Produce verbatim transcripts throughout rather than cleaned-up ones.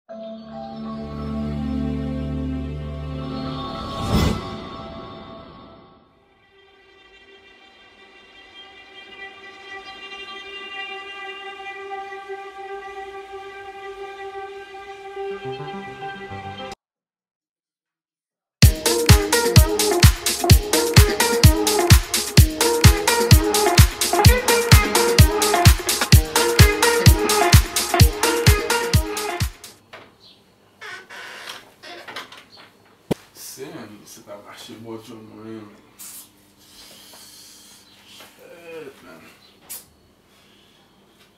Se menm, se pa mache bò djòl mwen, men. Shit, man.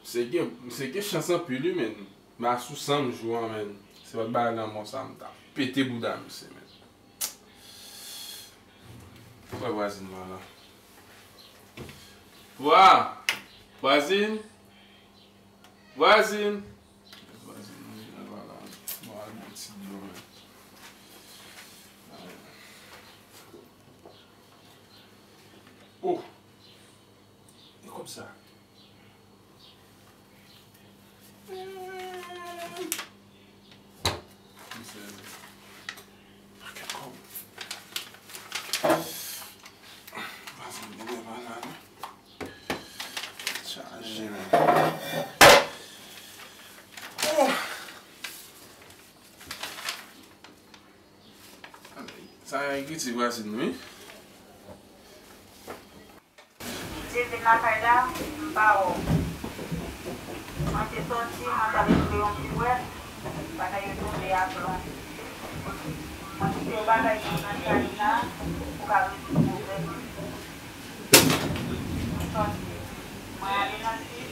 Misye gen, misye gen chans anpil, wi, men. M a sou san m jou an, men. Se pa t bagay lanmò sa, m ta pete bouda misye, men. Ou wè vwazin mwen la. Vwa! Vwazin! Vwazin! Vwazin mwen vin la la. Bon, al bon ti dlo, men. Oh! E kòb sa? Misye, pakèt kòb. Vwazin mwen pa la non. Chaje, men. Oh! Sa ekriti vwazin wi. Leve lakay la, m pa wè w. Mwen te sòti, mwen t al retire yon ti bwèt, bagay yo tonbe aplon. Mwen kite yon bagay nan kay la pou ka rezoud pwoblèm. M sòti, mwen ale nan sit,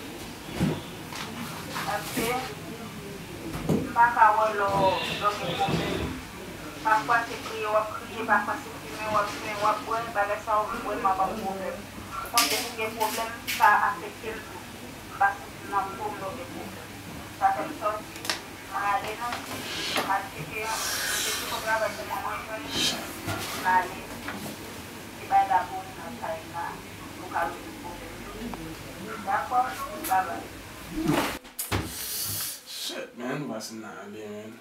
paske m pa ka wè lè w, lè w gen pwoblèm. Pafwa se kriye w ap kriye, pafwa se fimen w ap fimen, w ap bwè, bagay sa yo vrèman ban m pwoblèm. Ou konn depi w gen pwoblèm, sa afekte m tou. M pa santi m nan po m lè w gen pwoblèm. Sa fè m sòti, mwen ale nan sit, m al tcheke yon, m te sou travay pou mwen, mwen jwenn, m ale. Se bay la pou ou nan kay la, ou ka rezoud pwoblèm yo. Dakò? Babay. Shit, man, m pase nan ale, man.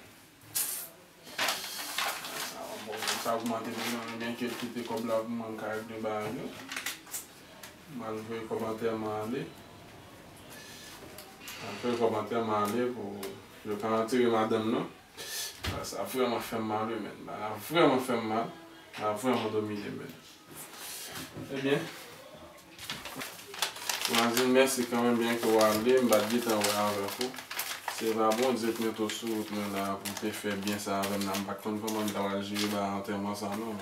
Sa, bon, sa ogmante pou mwen, byen ke l kite kòb la pou mwen, m ka regle bagay yo. M al voye kòb antèman ale. M al voye kòb antèman ale pou yo ka antere madanm nan. Sa, sa vrèman fè m mal, wi, men. Sa vrèman fè m mal. Sa vrèman domine m, men. Ebyen, vwazin, mèsi kanmenm, byen ke w ale, m pa t gentan wè avèk ou. Se pa Bondye k mete w sou wout mwen la pou w te fè byen sa avè m la. M pa t konn kòman m ta pral jere bagay antèman sa, non.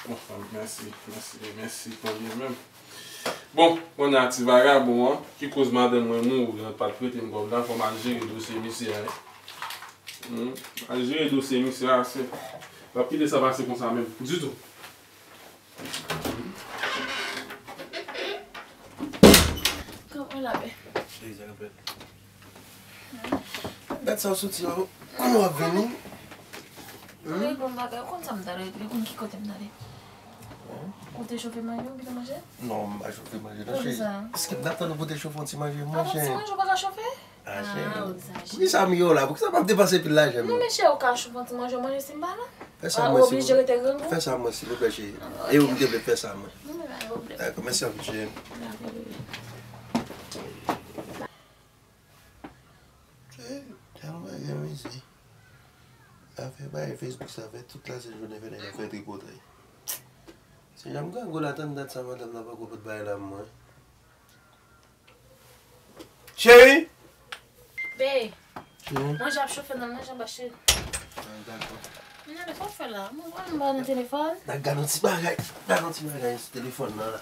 Bon, mèsi, mèsi, mèsi, tan byen menm. Bon, kounye a ti vagabon an, ki koz madanm mwen mouri, an pa t prete m kòb la, fò m al jere dosye misye a, wi. Hmm, al jere dosye misye a, se, m p ap kite sa pase konsa menm, ditou. Kòman la, bè? Ey, sa k ap fèt? Dat sa w soti an, kòman w ap vini? Regle yon bagay, ou konn sa m ta regle, ou konn ki kote m t ale. Ou te chofe manje, ou kite manje? Non, m pa chofe manje, non, cheri. Poukisa? Paske m t ap tann ou pou te chofe yon ti manje, manje. Avan ti manje, ou pa ka chofe? Ah, cheri. Poukisa m ye w la? Poukisa m ap depanse pil lajan? Non, men cheri, ou ka chofe yon ti manje, manje si m pa la. Fè sa mwen, ou oblije rete grangou? Fè sa mwen, silvouplè, cheri. E ou m te vle fè sa mwen. Non, men pa gen pwoblèm. Dakò, mèsi anpil, cheri. Dakò, bebe. Cheri, tèlman gen mizi. Afè bay Facebook sa fè tout la se jounen fè nèg ap fè tripotay. Se jan m grangou la tann dat sa madanm nan poko pot bay la mwen. Cheri! Be, cheri, manje ap chofe nan manje anba cheri. Ah, dakò. Men ale, sa w fè la? Mwen wè m ba nan telefòn. N a gade yon ti bagay. Gade yon ti bagay sou telefòn nan la.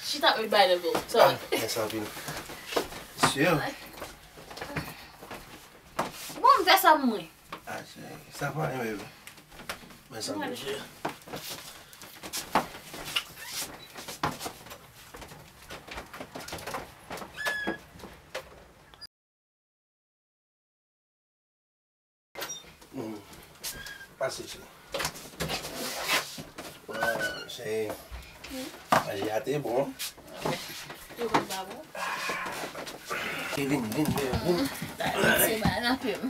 Chita, wi, bay nan do. Sorry. Ah, mèsi anpil. Sure. Bon, m fè sa pou mwen. Ah, cheri, sa pa anyen, bebe. Mèsi anpil, cheri. Hmm. Pase, cheri. Waw, cheri. Manje a te bon. Yo konn pa bon. Vini, vini, vini, vini. Se ba nan pye m.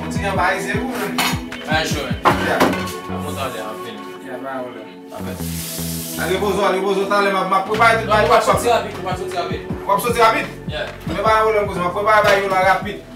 Kontinye anba ese pou mwen. Bay cho, men. Ya. Ap monte anlè anpil. Ya, bay anlè. Apre. Al repoze w, al repoze w, talè m ap, m ap prepare tout bagay. W ap soti rapid, w ap soti rapid. W ap soti rapid? Yeah. Men pa gen pwoblèm, kouzen, m ap prepare bagay yo la rapid.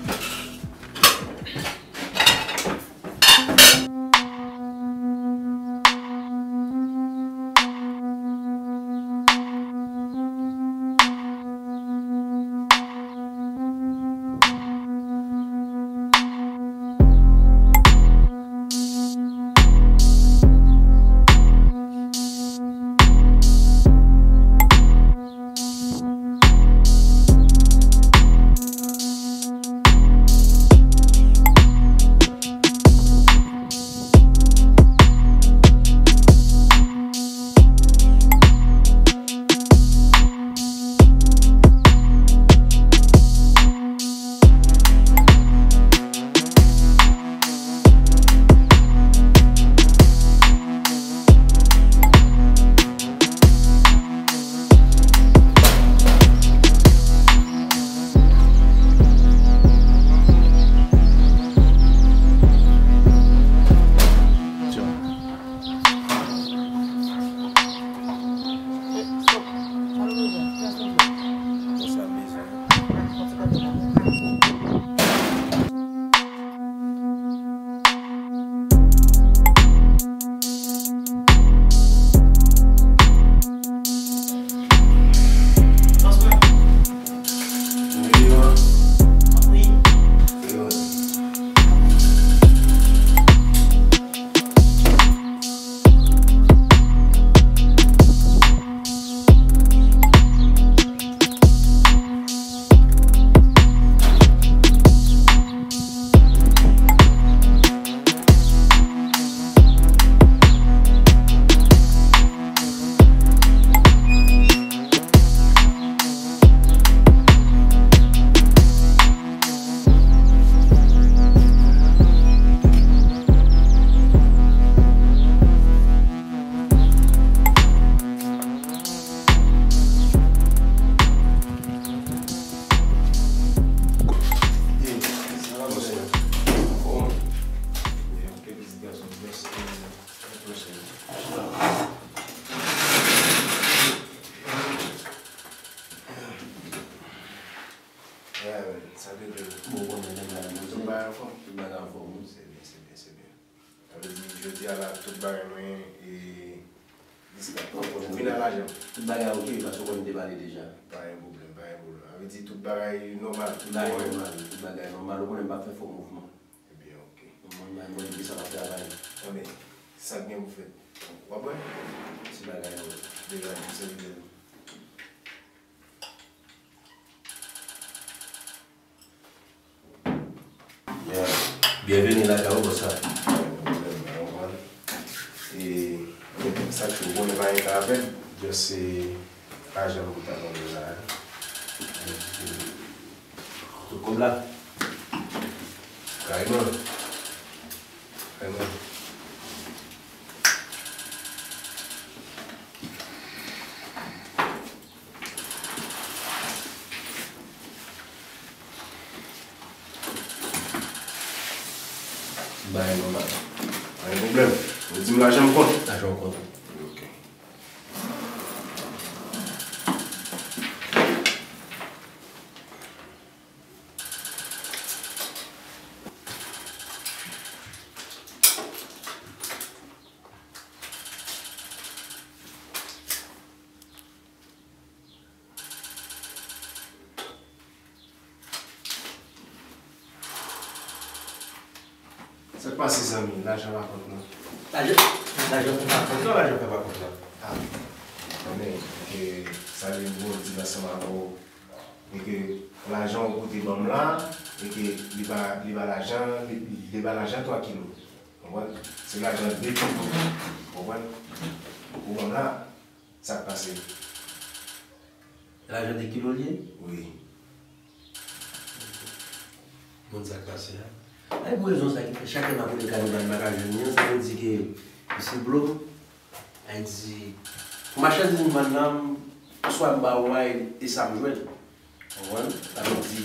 Se byen, se byen, se byen. Sa vle di, jodi a la, tout bagay mwen, e, diskret. Ou vin a lajan. Tout bagay oke, paske w konn te pale deja. Pa gen pwoblèm, pa gen pwoblèm. Sa vle di, tout bagay nòmal. Tout bagay nòmal, tout bagay nòmal. Ou konnen m p ap fè fo mouvman. Ebyen, oke. Mwen, mwen, mwen, mwen, sa m ap travay. Ebyen, sa k gen pou fèt? W ap wè? Ti bagay yo. Degaje, se vide. Yeah. Byenveni lakay ou, bòs la. Pa gen pwoblèm, pa gen pwoblèm. E, sa k cho, ou konnen pa gen ka avè l. Just se lajan pou ta konnen la. Tout kòb la. Kareman. Kareman. Bay nòmal. Pa gen pwoblèm. Ou di m lajan m kont. Lajan w kont. Ok. Sa k pase, zanmi? Lajan pa kont non. Lajan, lajan fè pa kont non, lajan fè pa kont non. Ah, men, ke salye m Bondye ansanm avè w. E ke lajan ou pote ban m la, e ke li pa, li pa lajan, li, li pa lajan twa kilo. Konprann? Se lajan de kilo. Konprann? Ou ban m la, sa k pase? Lajan de kilo l ye? Wi. Konn sa k pase a. Ay, pou rezon sa ki fè chak lè m ap rele kanibal m pa ka jwenn li an, sa vle di ke misye blo m. Ay di, pou machandiz m vann nan, swa m ba ou a e, e sa m jwenn. Konprann? Sa vle di,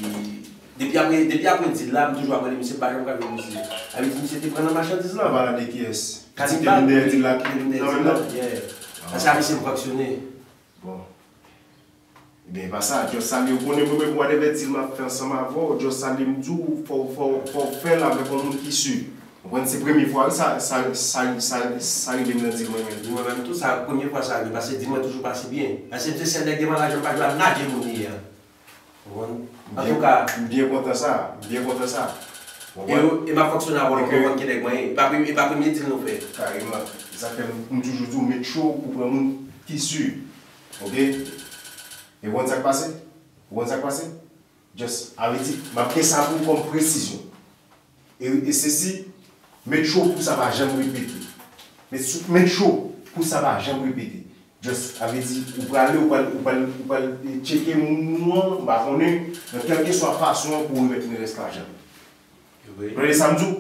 depi apre, depi apre dil la, m toujou ap rele misye, m pa janm ka jwenn misye. Sa vle di, misye te pran nan machandiz lan. Ou pale de kiyès? Kanibal, ki te vin dèyè dil la, ki te vin dèyè dil la, yeah. Paske a misye m franksyone. Bon. Ebyen, e pa sa. Just salye, ou konnen mwen menm whatever deal m ap fè ansanm avè w, just salye m di w, fò, fò, fò w fè l avèk yon moun ki si. Ou konprann, se premye fwa wi sa, sa, sa, sa, sa rive m nan deal mwen menm. Mwen menm tou, sa premye fwa sa rive, paske deal mwen toujou pase byen. Paske m se sèl nèg devan lajan m pa jwe al nage moun ye a. Ou konprann? Antouka, m byen kontan sa, m byen kontan sa. Ou konprann? E m ap fonksyone avè w, ou konprann ki nèg mwen ye. E pa premye, e pa premye deal nou fè. Kareman. Se sa k fè m, m toujou di w, make sure ou pran moun ki si. Oke? E w konn sa k pase? Ou konn sa k pase? Just, a vle di, m ap gen sa pou w kòm presizyon. E, e sesi, make sure pou sa pa janm repete. Make su-, make sure pou sa pa janm repete. Just, a vle di, ou prale, ou pral, ou pral, ou pral, e, tcheke moun ou an, m pa konnen, nan kèlkeswa fason an pou w remèt mwen rès lajan. Wi. Ou tande sa m di w?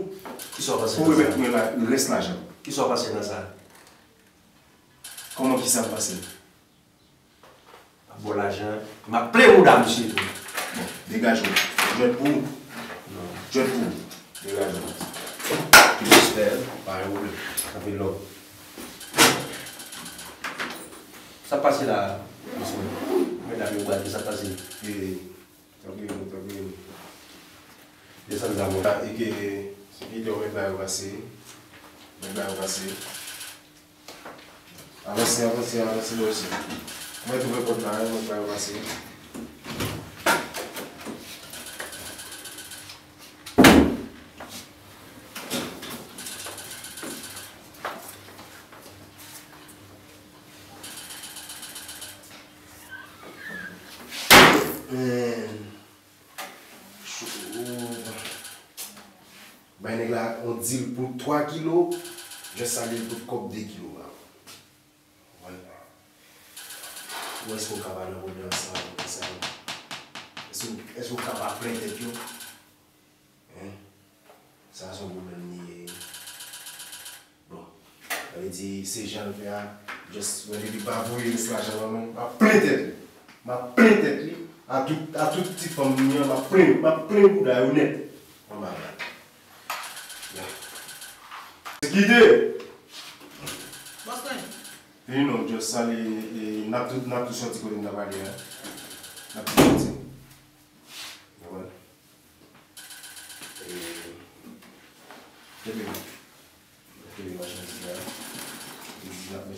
Kisa w panse nan sa? Pou w remèt mwen la, rès lajan. Kisa w panse nan sa? Kòman kisa m panse? M ap ba w lajan. M ap plen mouda misye tou. Bon, degaje w. Jwèt pou ou. Non. Jwèt pou ou. Degaje w. Ki respè, pa gen pwoblèm. Anpil love. Sa k pase la, mesye? Medam yo gade, sa k pase? E, tanpri, tanpri. Desann zam ou. E ke, se ki lè w mèt ba yo pase. Mèt ba yo pase. Avanse, avanse, avanse, bò isi. Mwen twouve pòt la, mwen bay yo pase. Man. Bay nèg la yon dil pou twa kilo, just salye l pou kòb de kilo la. Konprann? Ou èske w ka pa nan pwoblèm ansanm avèk nèg sa yo? Èske, èske w ka pa plen tèt yo? Hein? Sa se yon pwoblèm li ye. Bon, sa vle di, se jan l fè a, just, mwen depi pa voye rès lajan nan men m, m ap plen tèt li. M ap plen tèt li. A tout, a tout ti fanm li an, m ap plen, m ap plen bouda yo nèt. Anba bal. Ya. Sekirite! Bòs mwen. Vini non, just salye, e, n ap tou, n ap tou sòti kote n t ap ale a. N ap tou sòti. Konprann? E,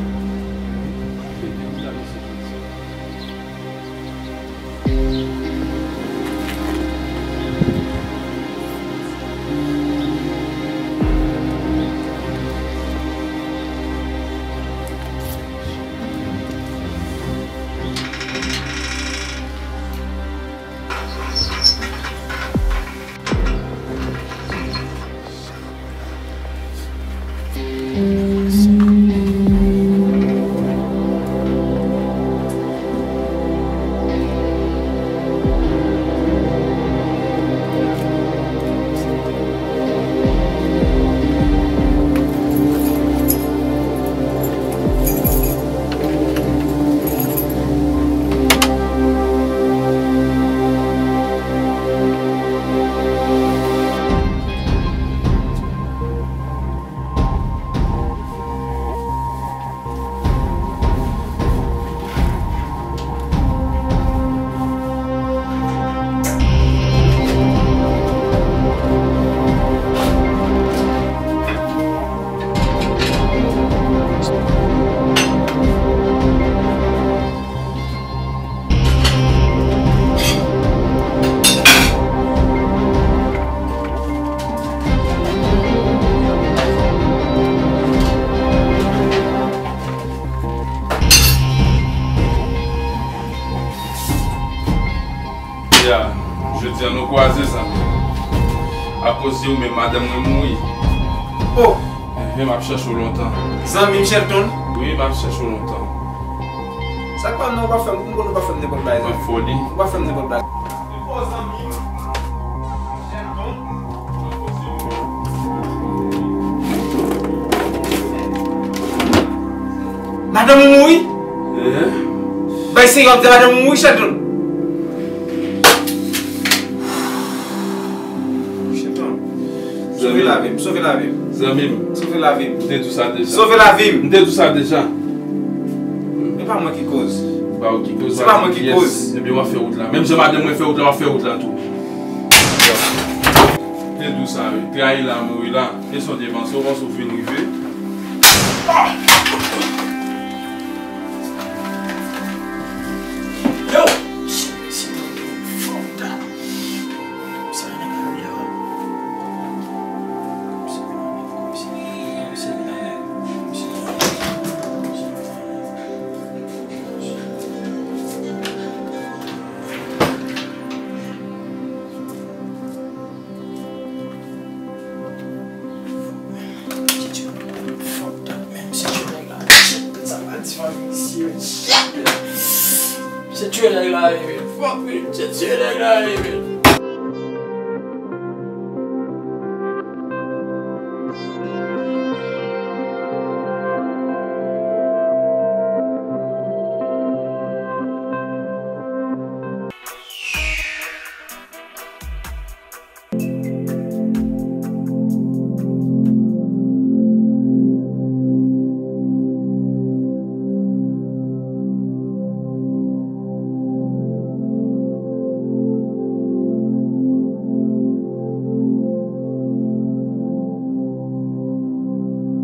Wi. Mete ti la, mesye. Mete ti la. Jan nou kwaze, zanmi. Akoz de ou menm, madanm mwen mouri. Oh! Enhen, m ap chèche w lontan. Zanmi m Shelton? Wi, m ap chèche w lontan. Sa k pa m nan, ou pa fè m, m konnen ou pa fè m nenpòt bagay, zanmi. Foli. Ou pa fè m nenpòt bagay. Madanm ou mouri? Enhen. Bay serye, w ap di madanm ou mouri, Shelton? Shelton. Sove lavi m, sove lavi m. Zanmi m. Sove lavi m. M te di w sa deja. Sove lavi m. M te di w sa deja. E pa mwen ki koz. Pa ou ki koz. Se pa mwen ki koz. Ebyen, w ap fè wout la. Menm jan madanm mwen fè wout la, w ap fè wout la tou. M te di w sa, wi. Trayi la, mouri la. E se yon devan, se w panse w fin rive. Yo! Shit, shit, fuck that. Sa nèg la ye a. Misye tchwe nèg la, wi, men. Fuck, wi, misye tchwe nèg la, wi, men.